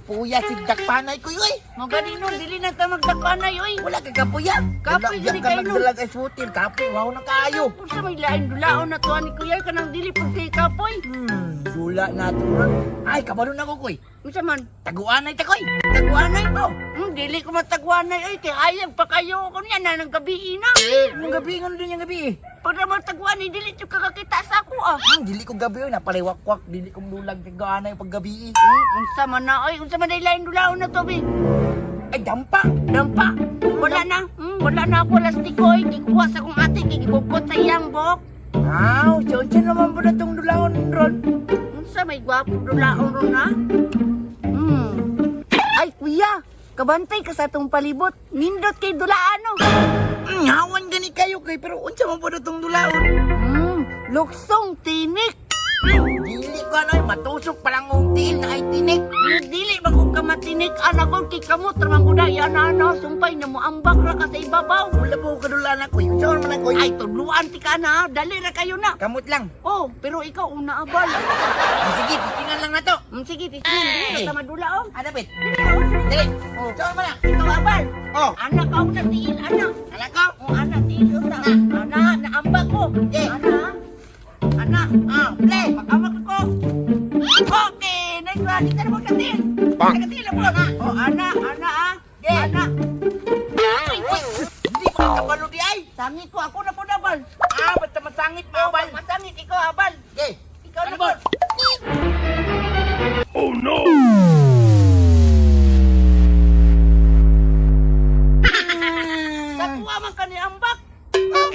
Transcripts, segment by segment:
Kapuya si Dakpanay ko oy. Mo gani no, dili na ta magdakpanay oy. Wala ka kapuya. Kapoy, Wala dili ka kayo, no. magdalag ay sutil. Kapoy, wow na kayo. Unsa may lain dulaon na tuwa ni kuya kanang dili pud kay kapoy. Dula na to ron. Ay, kabalo na ko koy. Unsa man? Taguanay ta koy. Tagwanay mo. Dili ko matagwanay oy kay hayag pa kayo ko niya na ng gabi na. Anong gabi ngano din yung gabi eh? Pag naman tagwanay dili jud kakakita sa ako ah. Dili ko gabi oy, napaliwakwak, dili ko dulag taguanay pag gabi eh. Unsa man na oy, unsa man day lain dulaon na to bi? Ay, dampa. Dampa. Wala na. Wala na ako lastiko oy. Gikuha sa akong ate kay gibukot sa iyang buhok. Aw, unsa naman po na tong dulaon ron? Unsa may gwapo dulaon ron ha? Ay kuya, kabantay ka sa atong palibot. Nindot kay dulaan oh. Hawan gani kayo kay pero unsa man po na tong dulaon? Luksong tinik. Dili ko ano, matusok pa lang ang tiil na ay tinik. Dili ba kung kamatinik anak ko kay kamot ramang kuda yan ana sumpay na mo ambak ra ka sa ibabaw. Wala po ko kadulaan ako. Unsa man ako? Ay tudluan ti ka na, ha? Dali ra kayo na. Kamot lang. Oh, pero ikaw una abal. Ah, sige, titingnan lang na to. Sige, tisnin dili ra ta madula oh. Ah, dapat. Dili ra oh. Dili. Oh, Unsa man na? ikaw abal. Oh, Anak ka una tiil anak. anak ko. Oh, anak tiil unta. Ana, naambak ko. Eh. Ana. Ana. Ah, play. Pag-amak ko. Okay, next one. Di ka na magkatil. Nagkatil na po. Oh, ana, ana ah. Eh. Ana. Ay, uy. Hindi pa kabalo di ay. Sangit ko, ako na po nabal. Ah, basta masangit mawal. Masangit, ikaw abal. Okay. Ikaw na Ano po. ba? Sa kuha man ka ni ambak.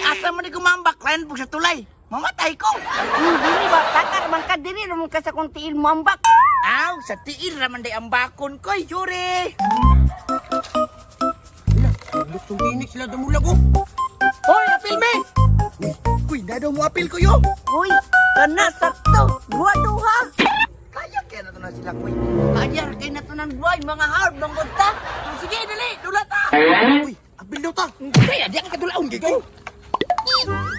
Asa man ni kumambak, lain po sa tulay. Mamatay ko. Dili ba, takar man ka, dili naman ka sa kong tiil mo ambak. Aw, sa tiil raman day ang bakon ko, yuri. Gustong tinik sila dumulag oh. Hoy, apil me. Uy, uy, dadaw mo apil ko yo. Uy, kana sakto. Duha-duha. Kaya kaya na to na sila koy. Kaya kay na to ng duhay, mga hard, bangod ta. Sige, dali, dula ta. Uy, apil daw ta. Kaya di ka kadulaon gid ko.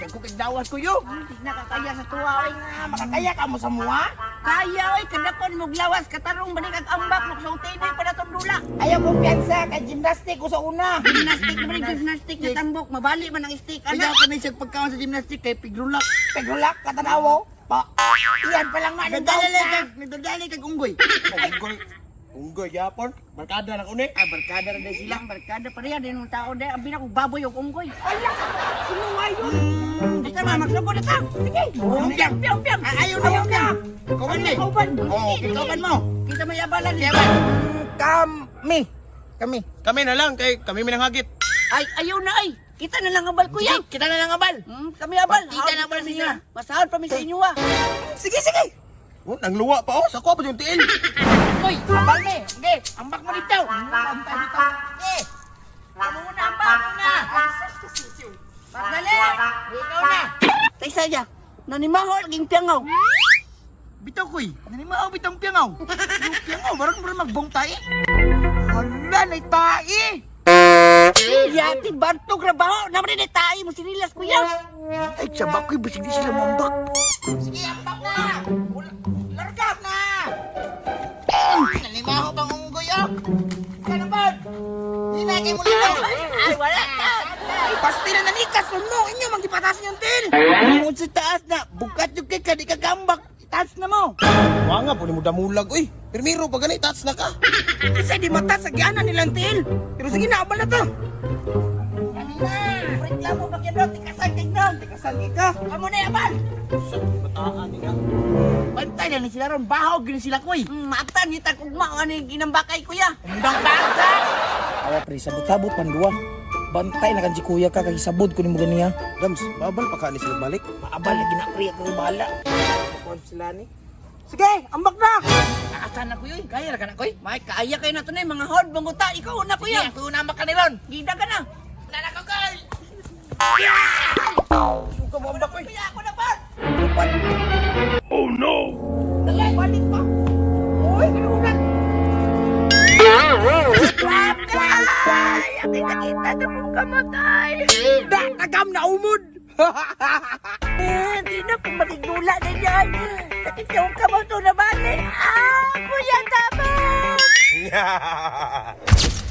Ko kay dawas ko yo. Hindi na kakaya sa tuwa, oy. Ah, makakaya ka mo sa mua. Kaya, oy, kadakon mo glawas, katarong balik ang ambak, luksong tinik pa na tong dula. Ayaw kumpiyansa kay gymnastic ko sa una. Gymnastic naman yung gymnastic na tambok, mabali man ang stick, Ayaw anak. kami sa pagkaon sa gymnastic kay pigrulak. Pigrulak katanawo. Pa. Iyan pa lang na Nagdadali kag nagdadali kag unggoy. Unggoy. Unggoy yapon. Barkada na ko ni. Ah, barkada ra day sila. Ilang barkada pa rin, din tao dahil, ang binakong baboy o unggoy. Ala, kinuha yun. Ito na, magsugod na ta. Sige. Umpiang. Umpiang, umpiang. Ah, ayaw na umpiang. Kauban ni. Kauban. Oh, Sige, kauban mo. Kita may abalan. Kami. Kami. Kami na lang kay kami minanghagit. Ay, ayaw na ay. Kita na lang abal kuya. Sige, kita na lang abal. Kami abal. Kita na abal sa inyo. Masahol pa mi sa inyo ah. Sige, sige. Oh, nangluwa pa oh. Sa ko pa yung tiil. Uy, ambal ni. Sige, ambak mo dito. Ambak dito. Sige. Kamu muna ambak. Na. Pagdali. Ikaw na. Taysa ya. Nanimahol ging piangaw. Bitaw koy. Nanimao bitong piangaw. Yung piangaw, barang barang magbong tae. Hala, nay tae. Yati bantog ra baho. Naman ni tayo mo sinilas kuya. Ay, sabak koy, basig di sila mambak. Sige, ambak na. Larga na. Nalimaho bang unggoy, oh? Kano ba? Hindi na kayo muli Ay, wala ka. Pasti na nanikas nun mo. Inyo, manggipatasan yung til. Kung sa taas na, bukat yung kay ka, di ka gambak. Itaas na mo. Wa nga po ni mo damulag uy. Pirmiro pa gani touch na ka. Kasi di mata sa giana nilang til. Pero sige na, abal na to. Kanina. Reklamo ba kaya tikasan kay non. Tikasan ka. Kamu na abal. Sa bataan ni nga. Bantay na ni sila ron. Bahog ni sila koy. Maaptan nita kugma ano yung ginambakay kuya. Undang bangsa. Awa pre, sabot-sabot man duwa. Bantay na kan si kuya ka kay sabod ko nimo ganiya. Dams, babal pa ka ni sila balik. Maabal lagi na pre ako bahala. Kuwan sila ni. Sige, ambak na. Asa na kuy, kaya ra ka na koy. May kaaya kayo na to na mga hod banguta. Ikaw una Kuya, kuya. ako na ambak ka ni ron. Gida ka na. Nana ko koy. Suka mo ambak uy. Kuya ako na ba? Oh no. Dali, balik pa. Uy, kanunan. Ay, aking nakita na kong kamatay. Da, tagam na umod. Eh, Hindi na kung makigdula na yan. Sakit yung kamot na bali. Ah, kuya, tama! Bye.